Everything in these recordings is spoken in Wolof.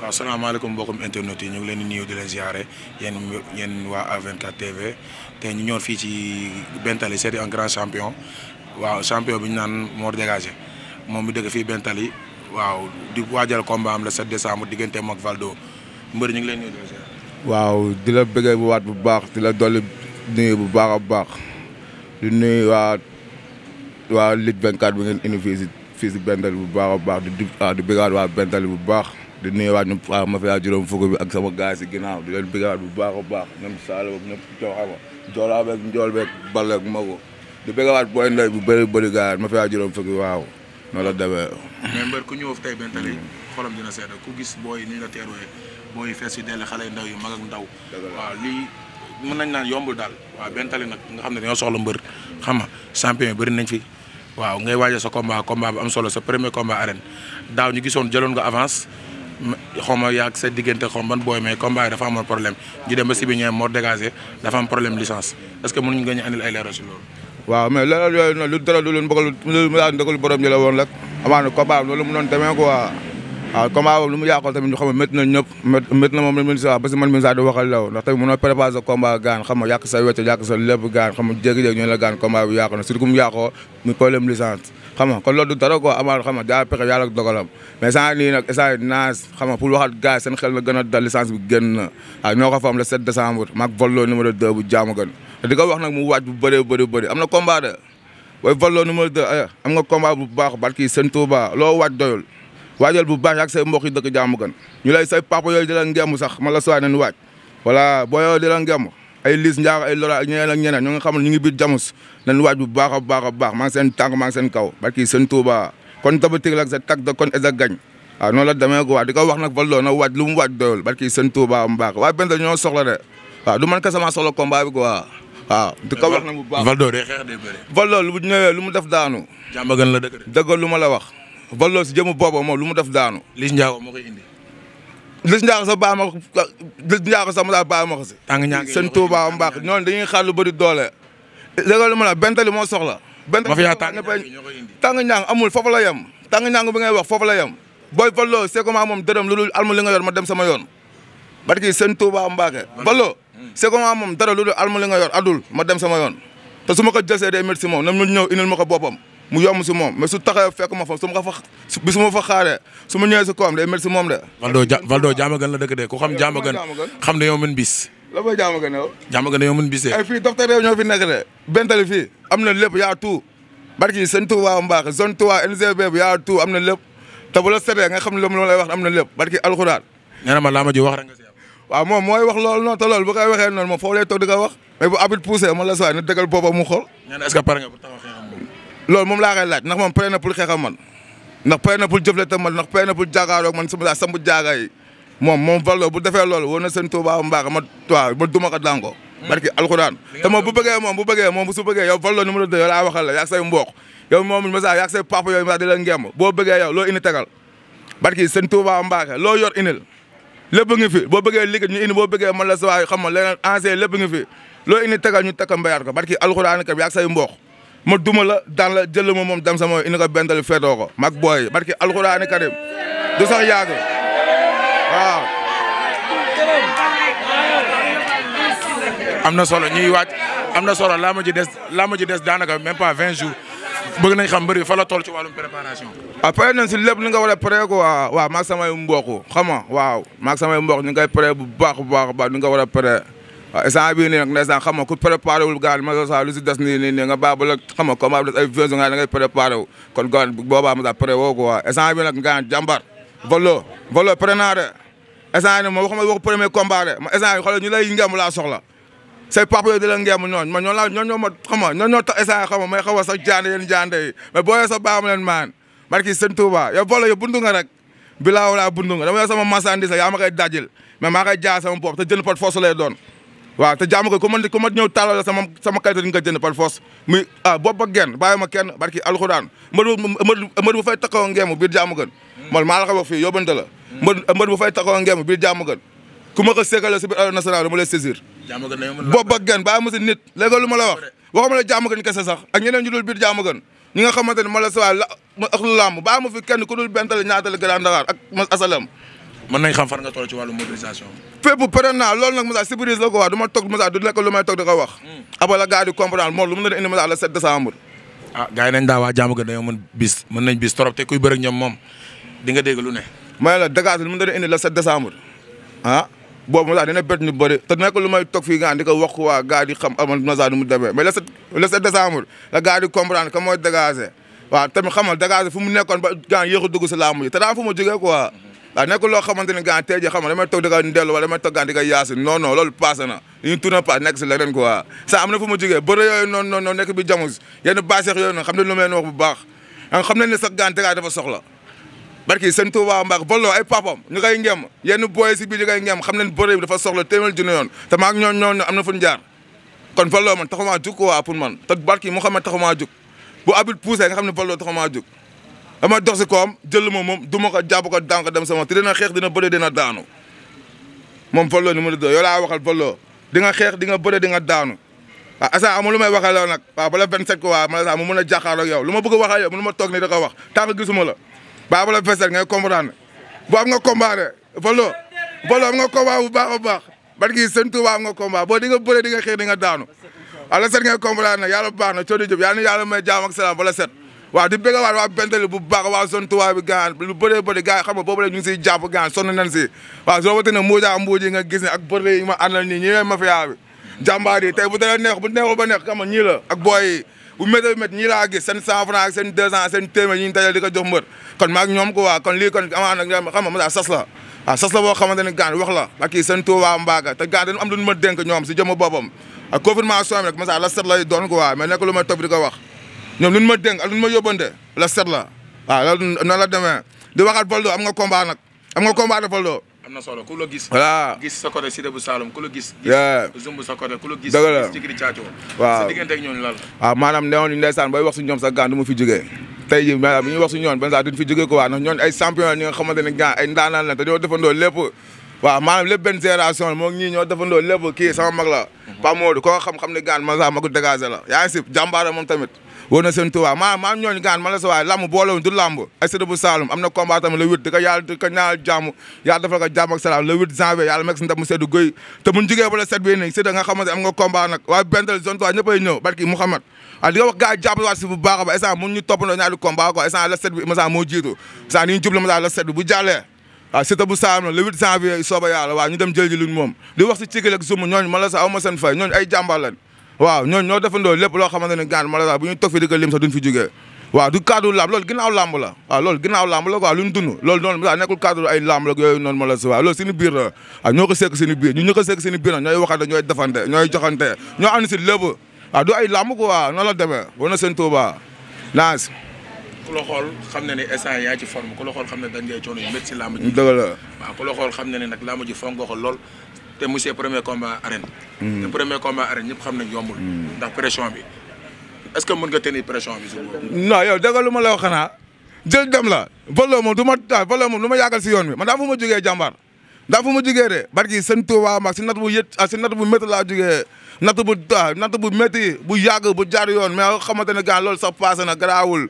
waaw salaamaaleykum mbokkum internet yi ñu ngi leen di nuyu di leen ziare yéen waa A24 TV te ñu ñëw fii ci Bentali c'est un grand champion waaw champion bi ñu naan Mor Dégagé moom mi dëgg fii Bentali waaw di waajal combat am le 7 décembre digganteem ak Valdo mbër ñu ngi leen nuyu di leen ziare. waaw di la bëggee bu waat bu baax di la dolli nuyu bu baax a baax di nuyu waa Ligue 24 bi ngeen indi fii si Bentali bu baax a baax di bëggaat waa Bentali bu baax. di nuyuwaat ñu ma fi juróom fukk bi ak sama gars yi si ginnaaw di leen bëggaat bu baax a baax ñoom Saalum ak ñëpp joxama joolaa beeg njool beeg bal ak mago di bëggaat booy ndey bu bëri gars ma fi juróom fukk bi waaw noonu la demee. mais mbër ku ñëw tey Bentali xolam dina sedd ku gis booy ni ñu la teeroo booy fees yi dell xale yu ndaw yu mag ak ndaw. waaw lii mën nañ naan yombul daal waaw Bentali nag nga xam ne dañoo soxla mbër xam nga champion bëri nañ fi waaw ngay waajal sa combat bu am solo sa premier combat arène daaw ñu gisoon jëloon nga avance. xaw ma yaag sa diggante xaw ban booy mais combat yi dafa amoon problème ñu dem ba si biir Mor Dégagé dafa am problème licence est-ce que mënuñ nga ñu andil ay leeral si loolu. waaw mais leeral yooyu noonu lu dara lu leen bëgg lu mu daan ndëgul borom ñu la woon rek amaana combat loolu mu doon demee quoi waaw combat boobu lu mu yàqoon tamit ñu xam ne métti na ñëpp métti na moom la mën si wax ba si man mi sax di waxal law ndax tamit mënoo préparer sa combat gaan xam nga yàq sa wecc yàq sa lépp gaan xam nga jékki-jékki ñu la gaan combat bi yàqu na surtout mu yàqoo muy problème licence xam nga kon loolu du dara quoi amaana xam nga daa pexe yàlla ak dogalam mais saa nii nag instant naas xam nga pour waxat gars seen xel na gën a dal licence bi génn na waaw ñoo ko fa am le 7 décembre maag Valdo numéro 2 bu jaamu gën te di ko wax nag mu waaj bu bëri am na combat de booy Valdo numéro 2 am nga combat bu baax barki Sëñ Tuuba loo waaj doyul waajal bu baax ak say mbokk yi dëkk jaamu gën ñu lay say papa yooyu di la ngemm sax man la suwaay nañ waaj voilà boo yooyu di la ngemm ay Liss Ndiago ay Lora ak ñeneen ak ñeneen ñu nga xam ne ñu ngi biir jamus nañ waaj bu baax a baax maa ngi seen tànk maa ngi seen kaw barki Sëñ Tuuba kon tabatig la ak sa tag da kon esa gañ waaw noonu la demee ko waa di ko wax nag Valdo na waaj lu mu waaj doyul barki Sëñ Tuuba mu baax waaye Bentali ñoo soxla de waaw du man ka sama soxla combat bi quoi waaw di ko wax nag bu baax Valdo day xeex day bëri Valdo lu ñëwee lu mu def daanu jàmbagan la dëgg dëggal lu ma la wax Valdo si jëmu boobu moom lu mu def daanu Liss Ndiago moo koy indi Liss Ndiago sa baax ma Liss Ndiago sax ma daal baax ma ko si Sëñ Tuuba mu baax ñooñu dañuy xaar lu bëri doole dëggal lu ma la Bentali moo soxla Bentali tàng ñaang amul foofu la yem tàng ñaang bi ngay wax foofu la yem booy Valdo c'est comment moom dërëm lu dul alma li nga yor ma dem sama yoon barki Sëñ Tuuba Mbàkke Valdo c'est comment moom dara lu dul alma li nga yor adul ma dem sama yoon te su ma ko jësee day métti si moom nam ñu ñëw indil ma ko boppam mu yomb si moom mais su taxee fekk ma fa su ma ko fa bi su ma fa xaaree su ma ñëwee si kawam day métti si moom de Valdo Diamaguène la dëkk de ku xam Diamaguène xam ne yow mën bis la mooy Diamaguène yow Diamaguène yow mën bisee ay fii dofta réew ñoo fi nekk de Bentali fii am na lépp yaa tout barki Sëñ Tuuba Mbàkke zone 3 NGB bi yaa tout am na lépp te bu la setee nga xam ne lu lay wax am na lépp barki alxuraan nee na ma laa ma ji wax rek nga si waaw moom mooy wax loolu noonu te loolu bu koy waxee noonu moom foofu lay toog di ko wax mais bu abit poussé man la sowaay na dëggal boppam mu xool nee na est-ce que pare nga pour taxaw xeexam moom loolu moom laa koy laaj ndax moom pare na pour xeexam man ndax pare na pour jëflante man ndax pare na pour jàkkaarloog man sama sambu jaaga yi moom Valdo bu defee loolu wóor na Sëñ Tuuba Mbàkke ma duma ko daan ko barki alxuraan te moom bu bëggee moom su bëggee yow Valdo numéro 2 yow laa waxal la yaag say mbokk yow moom masa yaag say papa yooyu ma di la ngemb boo bëggee yow loo indi tegal barki Sëñ Tuuba Mbàkke loo yor indil lépp ngi fi boo bëggee liggéey ñu indi boo bëggee man la sawaay xam nga leneen ancien lépp ngi fi loo indi tegal ñu tekka mbayaat ko barki alxuraan ka yaag say mbokk ma duma la daan la jël ma moom dem sama indi ko Bentali feetoo ko mag booy barki alxuraan karim du sax yàgg waaw am na solo ñuy waaj am na solo laa ma ji des daanaka même pas 20 jours bëgg nañ xam mbëri fa la toll ci wàllum préparation. pare nañ si lépp li nga war a pare ko waaw maag samay mbokk xam nga waaw maag samay mbokk ñu ngay pare bu baax ni nga war a pare waaw instant bii nii nag ndeysaan xam nga ku préparé wul gaan ma sa lu si des nii nga baax ba la xam nga combat bi des ay version nga da ngay préparé wu kon gaan boobaa ma sax pare woo ko waaw instant bii nag gaan jàmbar Valdo pare naa de instant yii ma waxu premier combat de ma instant yii xoolal ñu lay ngemb laa soxla say papa yooyu di la ngemb ñooñu ma ñoo ma xam nga ñoo tax instant yii xam nga may xaw a sax jaande yi mais boo yee sax baax ma leen maan barki Sëñ Tuuba yow Valdo yow bundu nga rek bilaa wala bundu nga dama yor sama marchandise yaa ma koy dajil mais maa koy jaay sama bopp te jënd par force lay doon waaw te jàmm ko ku ma ñëw tàllal sama qualité di nga jënd par force muy bopp ak genn bàyyi ma kenn barki alxuraan mbër bu fay taxaw ngeemu biir jàmm gën man maa la ko wax fii yóbbante la mbër bu fay taxaw ngeemu biir jàmm gën ku ma ko séggale si biir Arène Nationale dama lay saisir bopp ak genn bàyyi ma si nit léegi lu ma la wax waxuma la jàmm gën kese sax ak ñeneen ñu dul biir jàmm gën ñi nga xamante ne ma la sawaay ak lu làmb bàyyi ma fi kenn ku dul Bentali ñaatali Grand Dakar ak ma asalam mën nañ xam fan nga toll ci wàllu mobilisation. fépp pare naa loolu nag Moussa surprise la quoi du ma toog Moussa du nekk lu may toog di ko wax. abala gars di comprendre moom lu mu indi Moussa le 7 décembre. ah gars yi nañ daa waa jàmm gën dañoo mën nañ bis trop te kuy bëri ak ñoom moom di nga dégg lu ne. may la dégage lu mu indi le 7 décembre ah boobu Moussa dina bett ñu bëri te nekk lu may toog fii gaan di ko wax waa gars di xam amal Moussa nu mu demee mais le 7 décembre la gars di comprendre que mooy dégagé waaw tamit xamal dégagé fu mu nekkoon ba gaan yéex a dugg si làmb ji te daan fu ma jógee quoi waaw nekkul loo xamante ni gaan tey jii xam nga damay toog di ko ndellu wala damay toog gaan di ko yaasi non non loolu passé na ñu tourné pas nekk si leneen quoi ça am na fu ma jógee bëre yooyu noonu nekk bi jamus yenn baaseex yooyu noonu xam ne lu may wax bu baax xam nañ ne sax gaan dégagé dafa soxla barki seen Touba Mbacke booloo ay papam ñu koy ngem yenn booy si biir ñu koy ngem xam nañ bëre bi dafa soxla téeméer junni yoon te maag ñooñu am na fu ñu jaar kon booloo man taxumaa jug quoi pour man te barki mu xam ne taxumaa jug bu abit poussé nga xam ne booloo taxumaa jug dama dox si koom jël moom du ma ko jàpp ko daan ko dem sama te dina xeex dina bëre dina daanu moom booloo ni mu la doon yow laa waxal booloo di nga xeex di nga bëre di nga daanu waaw asa amul lu may waxal yow nag waaw bala 27 quoi ma la mu mën a jàkkaarloo ak yow lu ma bëgg a waxal yow mënu ma toog ni da ko wax tant que gisuma la bala 27 ngay comprendre boo am nga combat de booloo am nga combat bu baax a baax barki seen Tuuba am nga combat boo di nga bëre di nga xeex di nga daanu waaw la set ngay comprendre nag yàlla baax na coono jëb yàlla may jaam ak salaam bala set waaw di bëgg waat waa Bentali bu baax waa zone Touba bi gaan lu bëree bëri gars yi xam nga boobu la ñu ngi siy jàpp gaan sonn nañ si waaw soo watee ne mbuuj yi nga gis ne ak bëri yi ma àndal nii ñi mafia bi jàmbaar yi tey bu dara neex bu neexul ba neex xam nga ñii la ak booy yi bu météo métti ñii laa gis seen 100 francs ak seen 200 seen téeméer ñi ñu dajal di ko jox mbër kon maag ñoom ko waa kon lii kon amaa nag xam nga ma sas la waaw sas la boo xamante ne gaan wax la ak kii seen Touba Mbacke te gaan dañu am lu ma dénk ñoom si jëmm boppam ak confirmation bi rek masa la set lay doon ko waa mais nekk lu may topp di ko wax ñoom lu ñu ma dénk ak lu ñu ma yóbbante la set la waaw loolu noonu la demee di waxaat Valdo am nga combat nag am nga combat de Valdo. am na solo ku la gis. voilà gis sa côté Siteu bu Saloum ku la gis. Zumbu sa côté ku la gis. dëgg la gis Jigri Caacoo. waaw sa diggante ak ñooñu lan la. waaw maanaam newoon ndeysaan bay wax si ñoom sax gaan du ma fi jógee tey jii mais bu ñuy wax si ñoon benn saa duñ fi jógee ko waa ndax ñooñu ay champion ñi nga xamante ne gaan ay ndaanaan la te ñoo defandoo lépp waaw maanaam lépp benn génération moo ngi ñii ñoo defandoo lépp kii sama mag la Pa Modou koo xam-xam ne gaan ma sax ma ko dégagé la yaa ngi si jàmbaara moom tamit wóor na seen Tuubaa maam ñooñu gaan man la sa waay lamb boolewuñ du lamb ay Siteu bu Saloum am na combat tamit le 8 di ko yàlla di ko ñaanal jàmm yàlla defal ko jàmm ak salaam le 8 janvier yàlla meg si ndam mu seddu guy te mun jugee ba le 7 bii nii Siteu nga xamante am nga combat nag waaye Bentali zone 3 ñëppay ñëw barki Mouhamed di nga wax gars yi jàpp waat si bu baax a baax instant mun ñu toppandoo ñaari combat quoi instant le 7 bi instant moo jiitu instant ni ñu jublu instant le 7 bi bu jàllee waaw Siteu bu Saloum le 8 janvier sooba yàlla waaw ñu dem jël ji luñ moom di wax si cigil ak zoom ñooñu man la sa aw ma seen fay ñooñu ay jàmbaar lañ waaw ñooñu ñoo defandoo lépp loo xamante ne gaan ma la sax bu ñu toog fi di ko lim sax duñ fi jógee waaw du cadre lamb loolu ginnaaw lamb la waaw loolu ginnaaw lamb la quoi lu ñu dund loolu noonu sax nekkul cadre ay lamb la yooyu noonu ma la si waaw loolu suñu biir la waaw ñoo ko sekk suñu biir ñu ko sekk suñu biir nag ñooy waxante ñooy defante ñooy joxante ñoo ànd si lépp waaw du ay lamb quoi waaw noonu la demee war na seen Tuuba naas ku la xool xam ne ne instant yaa ci forme ku la xool xam ne dañ ngay coono yu métti si lamb ji dëgg la waaw ku la xool xam ne ne nag lamb ji foog nga ko lool te monsieur premier combat arène te premier combat arène ñëpp xam nañ yombul ndax pression bi est-ce que mën nga tenir pression bi si non yow dëgg lu ma la wax xanaa jël dem la Valdo moom du ma Valdo moom du ma yàggal si yoon bi man daa fu ma jógee jàmbaar daa fu ma jógee de barki seen Tuuba mag si natt bu si natt bu métti laa jógee natt bu métti bu yàgg bu jaar yoon mais xamante ne gaan loolu sax passé na garaawul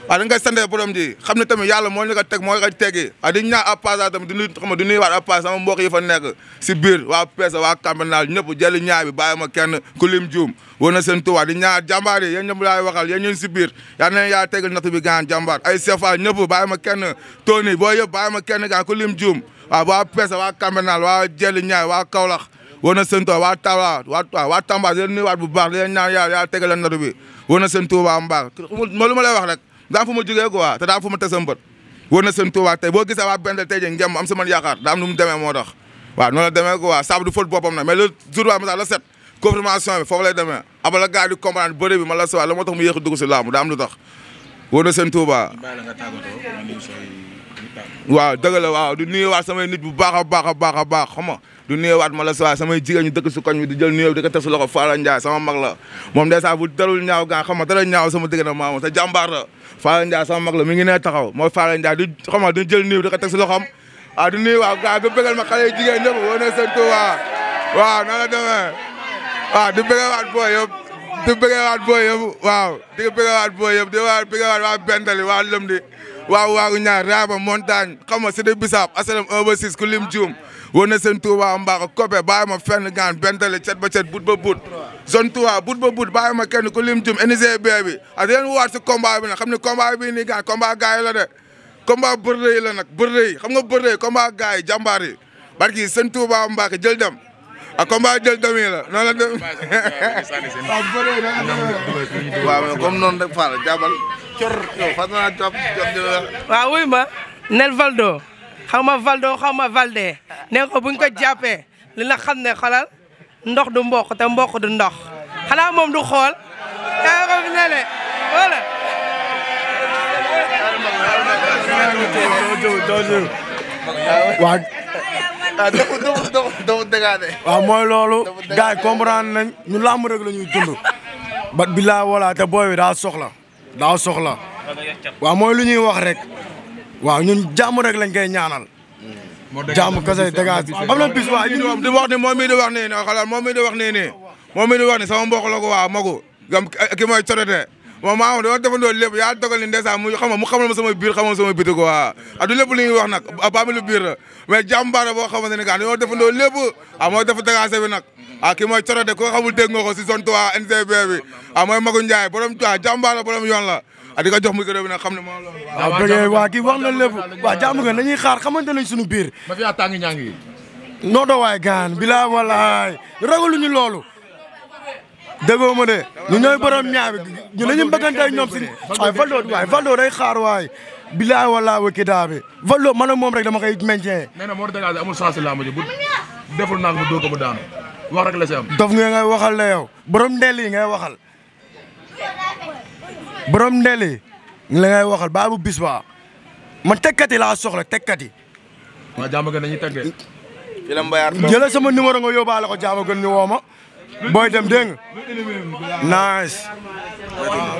waaw da nga koy santee borom ji xam ne tamit yàlla moo ñu ko teg moo ko teggi waaw di ñaan à passage tamit du nuy xam nga du nuy waat à passage sama mbokk yi fa nekk si biir waa Pesa waa Campenal ñëpp jëli ñaay bi bàyyi ma kenn ku lim juum war na seen Tuuba di ñaar jàmbaar yi yéen ñëpp laay waxal yéen ñun si biir yaa ne yaa tegal natt bi gaan jàmbaar ay sefa ñëpp bàyyi ma kenn Tony boo yëpp bàyyi ma kenn gaan ku lim juum waaw waa Pesa waa Campenal waa jëli ñaay waa Kaolack war na seen Tuuba waa Tamba waa Tamba yéen nuy waat bu baax di leen ñaan yaa tegal natt bi war na seen Tuuba mbaax moo lu ma lay wax rek daa fu ma jógee quoi te daa fu ma teg sama bët wër na seen Tuuba tey boo gisee waa Bentali tey jii ngem am si man yaakaar daa am nu mu demee moo tax waaw noonu la demee quoi saabu du fóot boppam nag mais le jour waa masa la set confirmation bi foofu lay demee aba la gars di comprendre bëri bi ma la sa la moo tax mu yéex a dugg si laamu daa am lu tax wër na seen Tuuba waaw dëgg la waaw du nuyuwaat samay nit bu baax a baax a baax a baax xam nga du nuyuwaat ma la sa samay jigéen ñu dëkk si koñ bi di jël nuyoo di ko teg si loxo Fala Ndiaye sama mag la moom ndeysaan bu darul ñaaw gaa xam nga dara ñaaw sama diggante maama te jàmbaar la Fala Ndiaye sama mag la mi ngi ne taxaw mooy Fala Ndiaye di xam nga di jël nuyoo di ko teg si loxoom waaw du nuyuwaat gaa nga bëggal ma xale jigéen ñëpp woo na seen Tuuba waaw na la demee waaw di bëggewaat booy yëpp di bëggewaat booy yëpp waaw di bëggewaat booy yëpp di bëggewaat waa Bentali waa Lëmdi waagu ñaar Raaba montagne xam nga Cité Bissap asalam 1 ba 6 ku lim juum war na seen Touba Mbaka Kope bàyyi ma fenn gaan bentale cet ba cet but ba but zone 3 but ba but bàyyi ma kenn ku lim juum NGB bi ak yéen waat si combat bi nag xam ne combat bi nii gaan combat gars yi la de combat bërde yi la nag bërde yi xam nga bërde yi combat gars yi jàmbaar yi barki seen Touba Mbaka jël dem ak combat jël dem yi la noonu la dem waaw mais comme noonu rek Fall jàppal cor yow fas naa jàpp waaw wuy ma nel Valdo xaw ma Valdo xaw ma Valde ne ko buñ ko jàppee li la xam ne xolal ndox du mboq te mboq du ndox xanaa moom du xool yaa ko fi nele wala waaw mooy loolu gars yi comprendre nañ ñu làmb rek la ñuy dund bat bilaa wala te booy bi daa soxla waaw mooy lu ñuy wax rek waaw ñun jàmm rek lañ koy ñaanal jàmm kese dégage am na bis waa di wax ni moom mii di wax nii ne xalaat moom mii di wax nii sama mbokk la ko waa magu gam ki mooy corote moom maa dama defandoo lépp yaa dogal ni ndeysaan mu xamal ma sama biir xamal ma sama biti ko waa du lépp li ñuy wax nag ba lu biir la mais jàmbaar boo xamante ne gaan dañoo defandoo lépp mooy def dégage bi nag ki mooy corote ko xamul dégg nga ko si zone 3 NCB bi mooy Magu Ndiaye borom jàmbaar la borom yoon la di ko jox micro bi nag xam ne moo loolu waaw bëggee waa kii wax na lépp waa jàmm nga nañuy xaar xamante nañ suñu biir ma fi yaa tàngi ñaangi noo do waay gaan bilaa walaay ragaluñu loolu déggoo ma de ñu ñooy borom ñaabi ñu nañu bëggante ñoom si waaye Valdo day xaar waay bilaa walaay wa kidaa bi Valdo man ak moom rek dama koy maintien nee na moo dégagé amul chance la bu deful naag mu dóor ko mu daanu wax rek la si am dof nga ngay waxal la yow borom ndel yi ngay waxal borom ndel yi la ngay waxal baa bu bis ba man tekkat yi laa soxla tekkat yi waaw jàmm nga nañuy teggee fi la mbayaar jëlal sama numéro nga yóbbaale ko jaama gën ñu woo ma booy dem dégg nga nice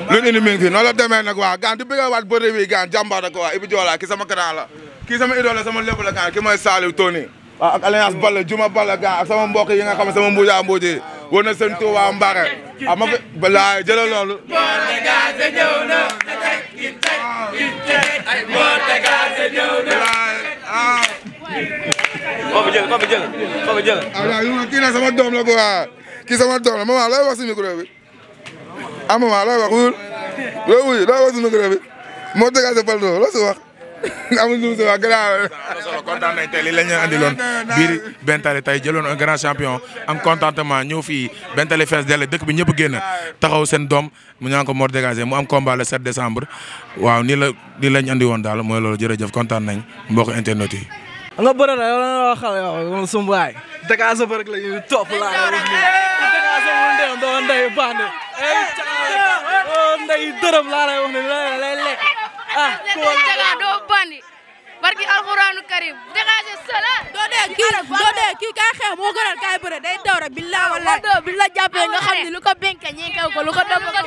lu indi mi ngi fi noonu la demee nag waa gaan di bëgg waat bëre bi gaan jàmbaar da ko waa Ibi Joola ki sama grand la kii sama idole la sama lépp la gaan ki mooy Saliou Tony waaw ak alliance Balla Juma Balla gaan ak sama mbokk yi nga xam ne sama mbuuja mbuuji war na seen Touba Mbacke ma fi balaa jëlal loolu foofu jël kii na sama doom la ko waa kii sama doom la maman looy wax si micro bi maman looy wax looy wax si micro bi moo dégagé Valdo loo si wax amul lu si wax gannaaw solo kontaan nañ tey li lañ leen andiloon biir Bentali tey jëloon un grand champion am contentement ñëw fii Bentali fees dell dëkk bi ñëpp génn taxaw seen doom mu ñaan ko Mor dégagé mu am combat le 7 décembre waaw nii lañ andi woon daal mooy loolu jërëjëf kontaan nañ mbokk internet yi. nga bëre na yow la nga waxal yow sum waay dégagé ba rek la ñuy topp laa wax ni dégagé mu ndem doo ndey bande ndey dërëm laa lay wax ni lay lekk doo bandi barki alxuraanu karim dégagé sala doo dee kii kay xeex moo gënal kay bëre day daw rek billahi wallahi do bi la jàppee nga xam ni lu ko benke ñi ko lu ko def ko